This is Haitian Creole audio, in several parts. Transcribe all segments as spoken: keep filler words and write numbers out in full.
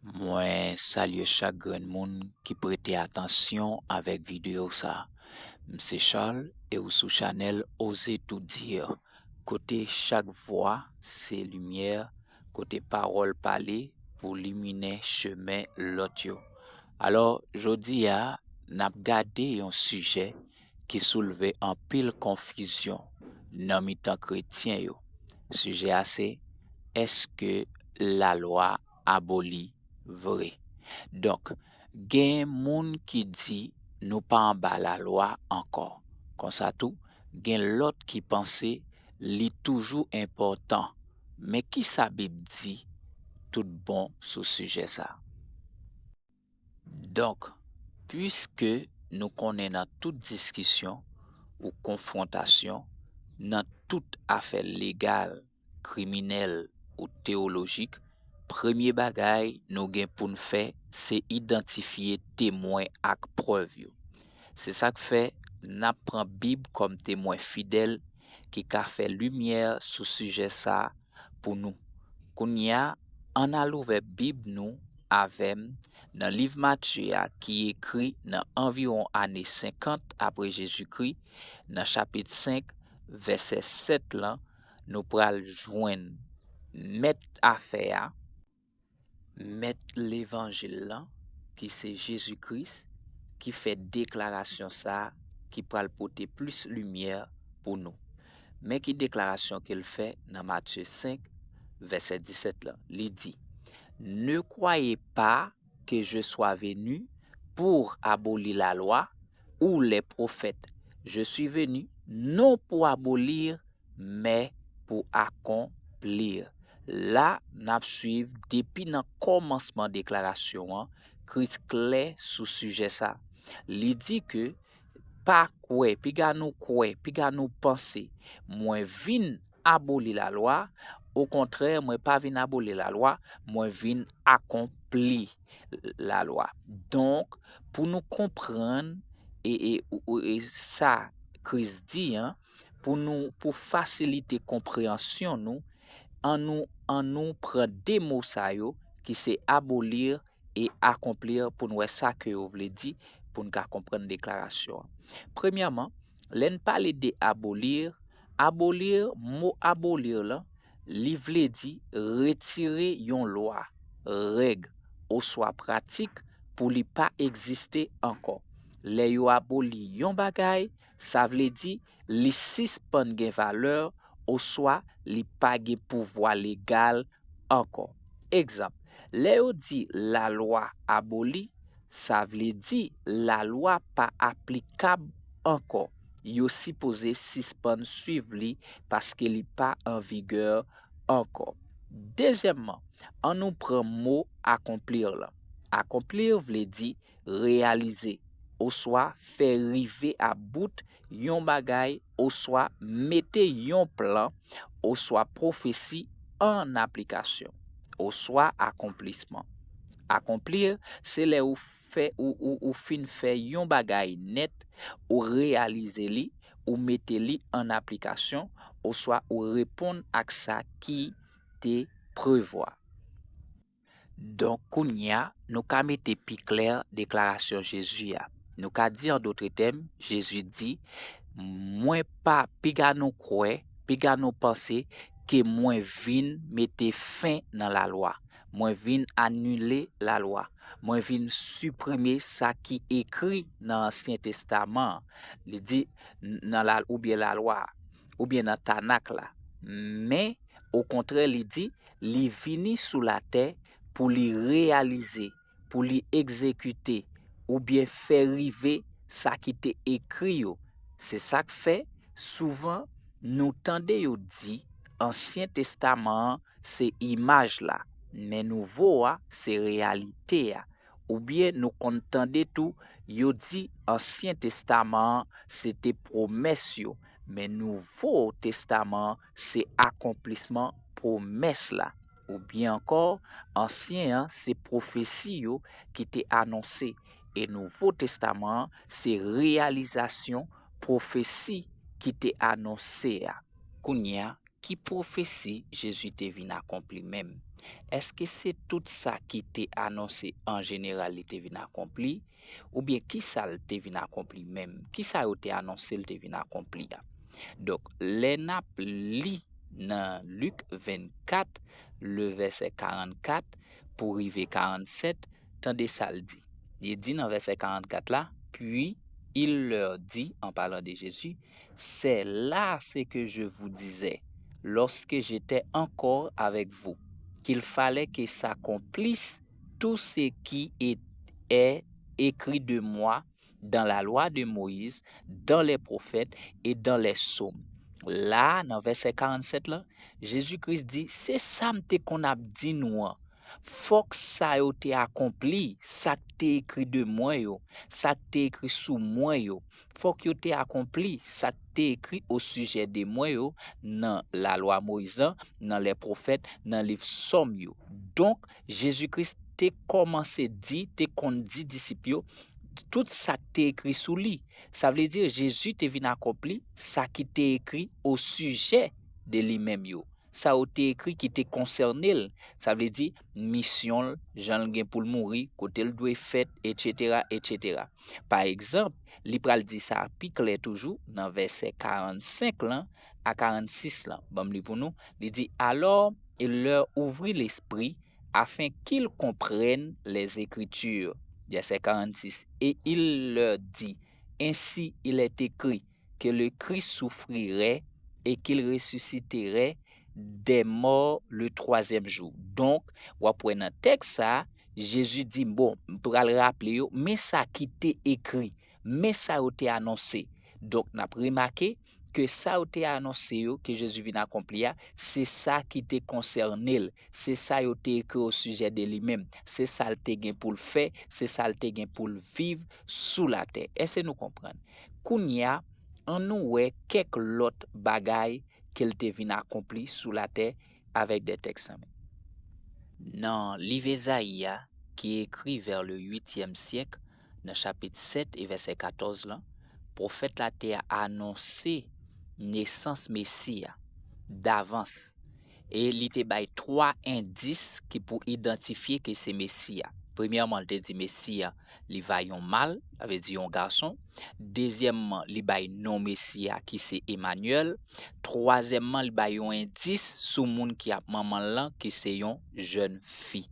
Mwen salye chak grenn moun ki prete atansyon avèk videyo sa. M se Charles e ou sou chanèl Oser Tout Dire, kote chak vwa se limyè, kote pawòl pale pou liminen chemen lòt yo. Alò, jodi a, n ap gade yon sijè ki soulve anpil konfizyon nan mitan kretyen yo. Sijè a se, èske lalwa aboli vre? Donk, gen moun ki di nou pa anba lalwa ankò. Konsa tou, gen lòt ki panse li toujou enpòtan. Men kisa Bib di tout bon sou sijè sa? Donk, piske nou konnen nan tout diskisyon ou konfwontasyon, nan tout afè legal, kriminèl ou teyolojik, premye bagay nou gen pou n fè se idantifye temwen ak prèv yo. Se sa k fè n ap pran Bib kòm temwen fidèl ki ka fè limyè sou sijè sa a pou nou. Kounye a, ann al ouvè Bib nou avè m nan liv Matye a ki ekri nan anviwon ane senkant apre Jezikri, nan chapit senk, vèsè sèt lan, nou pral jwenn mèt afè a, mèt levanjil lan, ki se Jezi Kris, ki fè deklarasyon sa a ki pral pote plis limyè pou nou. Men ki deklarasyon ke l fè nan Matye senk, vèsè disèt lan. Li di, Ne croyez pas que je sois venu pour abolir la loi ou les prophètes. Je suis venu non pour abolir, mais pour accomplir. La, n ap swiv depi nan kòmansman deklarasyon an, Kris klè sou sijè sa. Li di ke pa kwè, piga nou kwè, piga nou panse, mwen vin aboli lalwa, okontrè, mwen pa vin aboli lalwa, mwen vin akonpli lalwa. Donk, pou nou konprann e, e, ou- ou- e sa Kris di an, pou nou, pou fasilite konpreyansyon nou, an nou, an nou pran de mo sa yo ki se abolir e akonplir pou n wè sa ke yo vle di, pou n ka konprann deklarasyon an. Premyèman, lè n pale de abolir, abolir, mo abolir lan, li vle di retire yon lwa, règ, oswa pratik pou li pa egziste ankò. Lè yo aboli yon bagay, sa vle di li sispann gen valè oswa li pa gen pouvwa legal ankò. Egzanp, lè yo di lalwa aboli, sa vle di lalwa pa aplikab ankò. Yo sipoze sispann swiv li paske li pa an vigè ankò. Dezyèmman, an nou pran mo akonplir lan. Akonplir vle di reyalize, oswa fè rive a bout yon bagay, oswa mete yon plan, oswa pwofesi an aplikasyon, oswa akonplisman. Akonplir, se lè ou fè, ou, ou, ou fin fè yon bagay nèt, ou reyalize li, ou mete li an aplikasyon, oswa ou reponn ak sa ki te prevwa. Donk, kounye a, nou ka mete pi klè deklarasyon Jezi a. Nou ka di, an dotre tèm, Jezi di, mwen pa, piga nou kwè, piga nou panse ke mwen vin mete fen nan lalwa. Mwen vin anile lalwa. Mwen vin siprime sa ki ekri nan Ansyen Testaman an. Li di, n- nan la, oubyen lalwa a, oubyen nan Tanak la. Men, okontrè, li di, li vini sou latè pou li reyalize, pou li egzekite, oubyen fè rive sa ki te ekri yo. Se sa k fè, souvan, nou tande yo di, Ansyen Testaman an se imaj la, men Nouvo a se reyalite a. Oubyen nou konn tande tou, yo di Ansyen Testaman an se te pwomès yo, men Nouvo Testaman an se akonplisman pwomès la. Oubyen ankò, Ansyen an se pwofesi yo ki te anonse, e Nouvo Testaman an se reyalizasyon pwofesi ki te anonse a. Kounye a, ki pwofesi Jezi te vin akonpli menm? Èske se tout sa ki te anonse an jeneral li te vin akonpli? Oubyen ki sa l te vin akonpli menm? Ki sa yo te anonse l te vin akonpli a? Donk, lè n ap li nan Lik vennkat, le vèsè karannkat pou rive karannsèt, tande sa l di. Li di nan vèsè karannkat la, Puis il leur dit, en parlant de Jésus, c'est là ce que je vous disais lorsque j'étais encore avec vous, qu'il fallait que s'accomplisse tout ce qui est, est écrit de moi dans la loi de Moïse, dans les prophètes et dans les psaumes. La, nan vèsè karannsèt la, Jezi Kris di, se sa m te konn ap di nou an. Fòk sa yo te akonpli, sa k te ekri de mwen yo, sa k te ekri sou mwen yo. Fòk yo te akonpli, sa k te ekri osijè de mwen yo nan lalwa Moyiz lan, nan lè pwofèt, nan liv Sòm yo. Donk, Jezi Kris te kòmanse di, te konn di disip yo, tout sa k te ekri sou li. Sa vle di, Jezi te vin akonpli sa ki te ekri osijè de li menm yo. Sa yo te ekri ki te konsène l. Sa vle di, misyon l, jan l gen pou l mouri, kote l dwe fèt, etsetera, etsetera. Pa egzanp, li pral di sa pi klè toujou nan vèsè karannsenk lan a karannsis lan. Ban m li pou nou. Li di, Alors, il leur ouvrit l'esprit afin qu'ils comprennent les Écritures. Vèsè karannsis, Et il leur dit, Ainsi il est écrit, que le Christ souffrirait et qu'il ressusciterait des morts le troisième jour. Donk, w ap wè nan tèks sa a, Jezi di, bon, m pral raple yo, men sa ki te ekri, men sa yo te anonse. Donk, n ap remake ke sa yo te anonse yo, ke Jezi vin akonpli a, se sa ki te konsène l, se sa yo te ekri osijè de li menm, se sa l te gen pou l fè, se sa l te gen pou l viv sou latè. Èske nou konprann? Kounye a, ann nou wè kèk lòt bagay ke l te vin akonpli sou latè avèk de tèks an men. Nan liv Ezayi a, ki ekri vè le uityèm syèk, nan chapit sèt e vèsè katòz lan, pwofèt la te anonse nesans Mesi a davans. E li te bay twa endis ki pou idantifye ke se Mesi a. Premyèman, li te di Mesi a, li va yon mal, sa vle di yon gason. Dezyèmman, li bay non Mesi a ki se Emanyèl. Twazyèmman, li bay yon endis sou moun ki ap manman l lan, ki se yon jèn fi.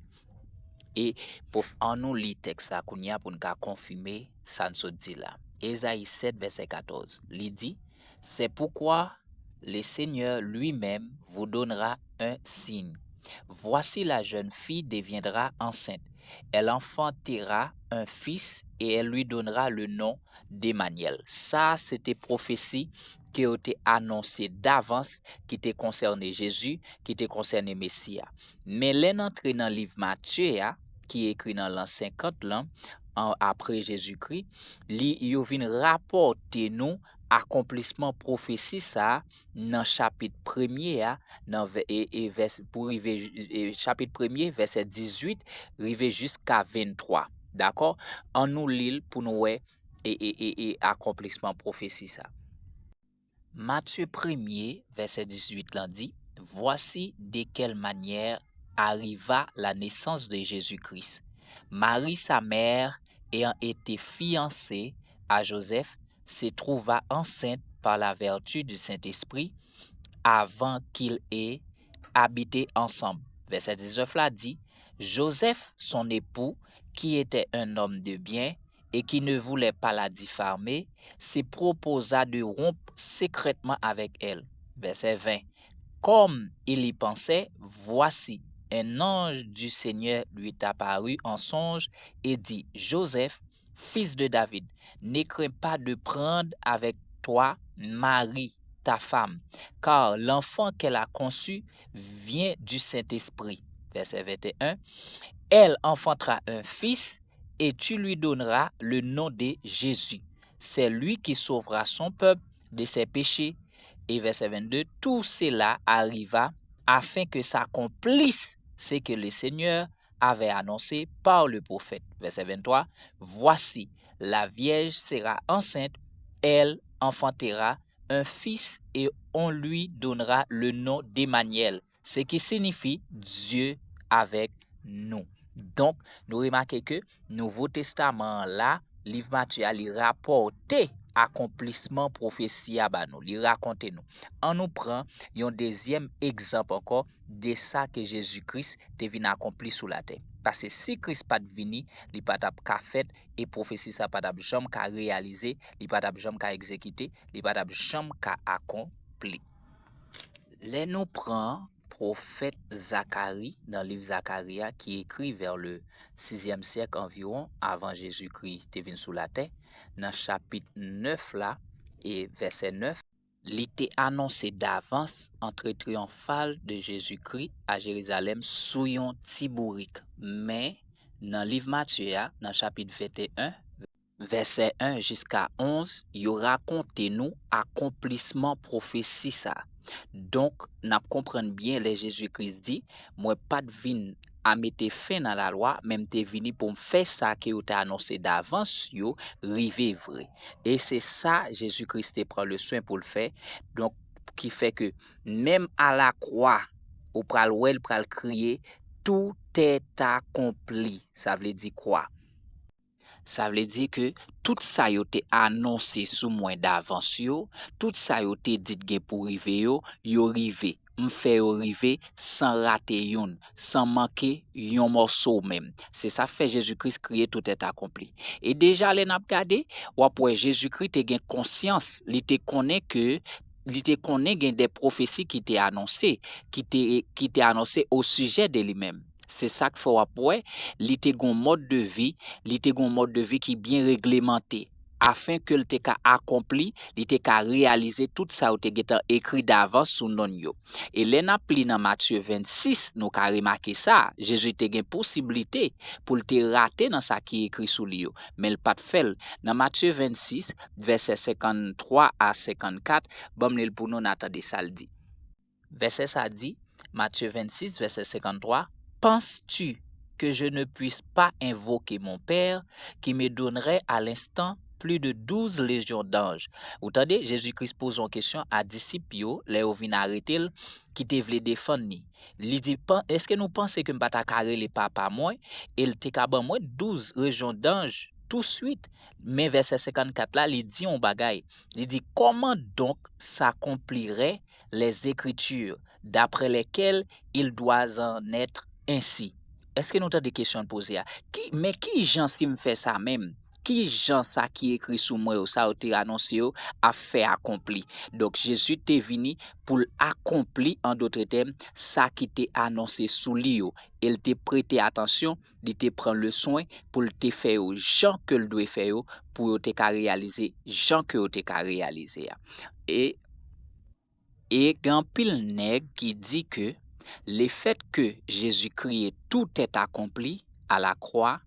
E pou ann nou li tèks la kounye a pou n ka konfime sa n sot di la. Ezayi sèt, vèsè katòz, li di, C'est pourquoi le Seigneur lui-même vous donnera un signe. Voici, la jeune fille deviendra enceinte. Elle enfantera un fils et elle lui donnera le nom d'Emmanuel. Sa, se te pwofesi ke yo te anonse davans, ki te konsène Jezi, ki te konsène Mesi a. Men lè n antre nan liv Matye a, ki ekri nan lan senkant lan, an, apre Jezikri, li, yo vin rapòte nou akonplisman pwofesi sa a nan chapit premye a, nan vè-, e, e vès-, pou rive ju-, e, chapit premye, vèsè dizuit, rive jiska venntwa. Dakò? Ann nou li l pou nou wè e, e, e, e akonplisman pwofesi sa. Matye premye, vèsè dizuit lan di, Voici de quelle manière arriva la naissance de Jésus-Christ. Marie, sa mère, ayant été fiancée à Joseph, se trouva enceinte par la vertu du Saint-Esprit avant qu'ils aient habité ensemble. Vèsè diznèf la di, Joseph, son époux, qui était un homme de bien et qui ne voulait pas la diffamer, se proposa de rompre secrètement avec elle. Vèsè ven. Comme il y pensait, voici, un ange du Seigneur lui apparut en songe et dit, Joseph, fils de David, ne crains pas de prendre avec toi Marie, ta femme, car l'enfant qu'elle a conçu vient du Saint-Esprit. Vèsè venteyen. Elle enfantera un fils et tu lui donneras le nom de Jésus. C'est lui qui sauvera son peuple de ses péchés. Et verset vingt-deux, tout cela arriva afin que s'accomplisse ce que le Seigneur avait annoncé par le prophète. Verset vingt-trois, Voici, la vierge sera enceinte, elle enfantera un fils et on lui donnera le nom d'Emmanuel, ce qui signifie Dieu avèk nou. Donk, nou remake ke Nouvo Testaman an la, liv Matye a, li rapòte akonplisman pwofesi a ba nou, li rakonte nou. Ann nou pran yon dezyèm egzanp ankò de sa ke Jezi Kris te vin akonpli sou latè. Paske si Kris pa t vini, li pa t ap ka fèt, e pwofesi sa pa t ap janm ka reyalize, li pa t ap janm ka egzekite, li pa t ap janm ka akonpli. Lè nou pran pwofèt Zakari, nan liv Zakari a, ki ekri vers le sizyèm syèk anviwon avan Jezikri te vin sou latè, nan chapit nèf la e vèsè nèf, li te anonse davans antre triyonfal de Jezikri a Jerizalèm sou yon ti bourik. Men, nan liv Matye a, nan chapit venteyen, vèsè en jiska onz, yo rakonte nou akonplisman pwofesi sa. Donk, n ap konprann byen lè Jezi Kris di, mwen pa t vin a mete fen nan lalwa, men m te vini pou m fè sa ke yo te anonse davans yo rive vre. E se sa Jezi Kris te pran le swen pou l fè. Donk, ki fè ke menm alakwa, ou pral wè l pral kriye, tout est accompli. Sa vle di kwa? Sa vle di ke tout sa yo te anonse sou mwen davans yo, tout sa yo te di t gen pou rive yo, yo rive. M fè yo rive san rate youn, san manke yon mòso menm. Se sa k fè Jezi Kris kriye tout est accompli. E deja lè n ap gade, w ap wè Jezi Kris te gen konsyans, li te konnen ke li te konnen gen de pwofesi ki te anonse, ki te, ki te anonse o sijè de li menm. Se sa k fè w ap wè, li te gon mòd de vi, li te gon mòd de vi ki byen reglemante, afen ke l te ka akonpli, li te ka reyalize tout sa yo te gentan ekri davans sou non yo. E lè n ap li nan Matye vennsis, nou ka remake sa, Jezi te gen posiblite pou l te rate nan sa ki ekri sou li yo, men l pa t fè l. Nan Matye vennsis, vèsè senkanntwa a senkannkat, ban m li l pou nou, n a tande sa l di. Vèsè sa di, Matye vennsis, vèsè senkanntwa, penses-tu que je ne puisse pas invoquer mon Père qui me donnerait à l'instant plus de douze légions d'anges? Ou tande, Jezi Kris poze yon kesyon a disip yo, lè yo vin arete l, ki te vle defann li. Li di, èske nou panse ke m pa ta ka rele papa mwen, e l te ka ban mwen douz lejyon danj touswit? Men vèsè senkannkat la, li di yon bagay. Li di, comment donc s'accompliraient les Écritures, d'après lesquelles il doit en être ainsi? Èske nou tande kesyon l poze a? Ki, men ki jan si m fè sa menm? Ki jan sa ki ekri sou mwen yo, sa yo te anonse yo, ap fè akonpli? Donk, Jezi te vini pou l akonpli, an dòt tèm, sa ki te anonse sou li yo. E l te prete atansyon, li te pran le swen pou l te fè yo jan ke l dwe fè yo, pou yo te ka reyalize jan ke yo te ka reyalize a. E E gen anpil nèg ki di ke lefèt ke Jezi kriye tout est accompli à la croix,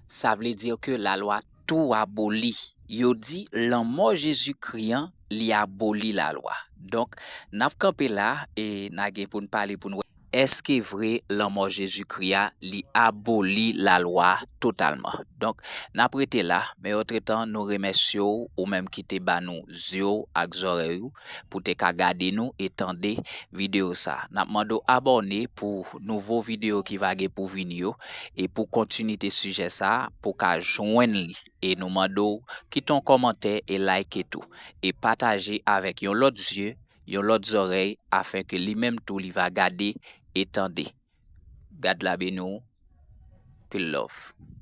sa vle di ke lalwa tou aboli. Yo di lanmò Jezi kri an, li aboli lalwa. Donk, n ap kanpe la e n a gen pou n pale pou n wè èske vre lanmò Jezi kri a, li aboli lalwa totalman. Donk, n ap rete la, men antretan, nou remèsye w, ou menm ki te ba nou zye w ak zòrèy ou, pou te ka gade nou e tande videyo sa. N ap mande w abòne pou nouvo videyo ki va gen pou vini yo, e pou kontinite sijè sa, pou ka jwenn li. E nou mande w kite yon kòmantè e like tou. E pataje avèk yon lòt zye, yon lòt zòrèy, afenke li menm tou li va gade e tande. Gad la beni w. Pil love.